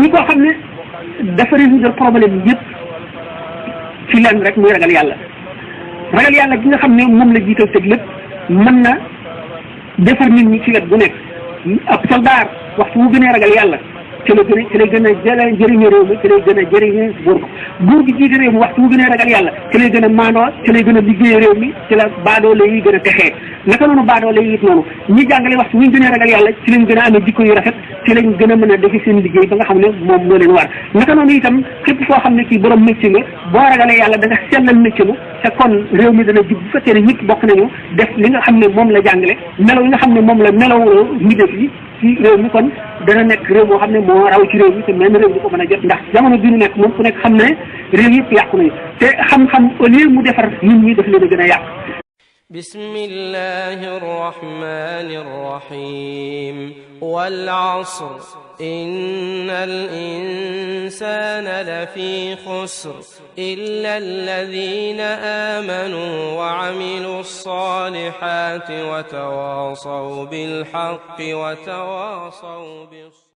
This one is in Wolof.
ñi koo xam ne dafa résoudre problème yëpp ci lenn rek muy ragal yàlla gi nga xam ne moom la jiital teg lépp mën na defar nit ñi ci wet bu nekk. ab soldaar waxtu wu gënee ragal yàlla ci la gën a jëriñu réew mi ci lay gën a jëriñu buur gi jiite réew mi waxtu wu gënee ragal yàlla ci lay gën a maandoo ci lay gën a liggéey réew mi ci la baadoole yi gën a texee naka noonu baadoole yi it noonu ñi jàngale waxtu wu ñu gënee ragal yàlla ci lañ gën a amee jikko yu rafet ci lañ gën a mën a defi seen liggéey ba nga xam ne moom moo leen war naka noonu itam képp foo xam ne kii borom métier nga boo ragalee yàlla da nga sellal métier mu te kon réew mi dana jub bu fekkee ne ñëpp bokk nañu def li nga xam ne moom la jàngale melaw yi nga xam ne moom la melawoo ñi def yi ci réew mi kon dana nekk réew moo xam ne moo raw ci réew mi te même réew mi ko mën a jot ndax jamono bi ñu nekk moom ku nekk xam ne réew yëpp yàqu nañu te xam-xam au lieu mu defar nit ñi daf leen a gën a yàq. bismillahi rrahmani rrahim wal asr innal insana lafi khusr illa alladhina amanu wa amilu ssalihati wa tawasaw bil haqqi wa tawasaw bis